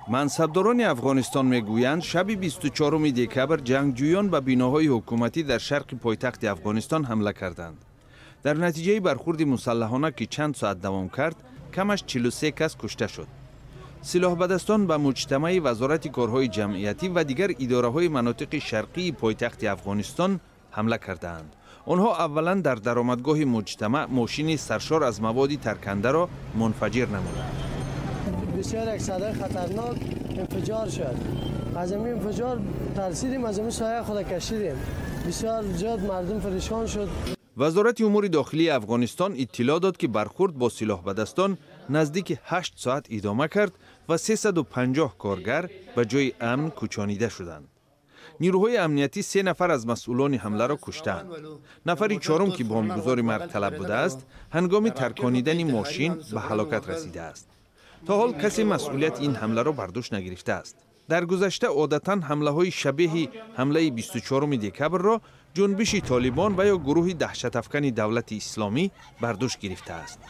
Мансабдорони Афғонистон мегӯянд, шаби 24 декабр ҷангҷӯён ба биноҳои ҳукуматӣ дар шарқи пойтахти Афғонистон ҳамла карданд. Дар натиҷаи бархурди мусаллаҳона, ки чанд соат давом кард, камаш 43 кас кушта шуд. Силоҳбадастон ба муҷтамаи Вазорати корҳои ҷамъиятӣ ва дигар идораҳои манотиқи шарқии пойтахти Афғонистон ҳамла кардаанд. Онҳо аввалан дар даромадгоҳи муҷтамаъ мошини саршор аз маводи таркандаро мунфаҷир намуданд. Бисёр як садои хатарнок инфиҷор шуд. Аз ин инфиҷор тарсидим, аз ин соя худ кашидем. Бисёр зиёд мардум парешон шуд. Вазорати умури дохилии Афғонистон иттилоъ дод, ки бархурд бо силоҳбадастон наздики 8 соат идома кард ва 350 коргар ба ҷои амн кӯчонида шуданд. Нирӯҳои амниятӣ се нафар аз масъулони ҳамларо куштаанд. Нафари чорум, ки бомбгузори маргталаб будааст, ҳангоми тарконидани мошин ба ҳалокат расидааст. То ҳол касе масъулияти ин ҳамларо бар дӯш нагирифтааст. Дар гузашта одатан ҳамлаҳои шабеҳи ҳамлаи 24 декабрро ҷунбиши Толибон ва ё гурӯҳи даҳшатафкани Давлати Исломӣ бар дӯш гирифтааст.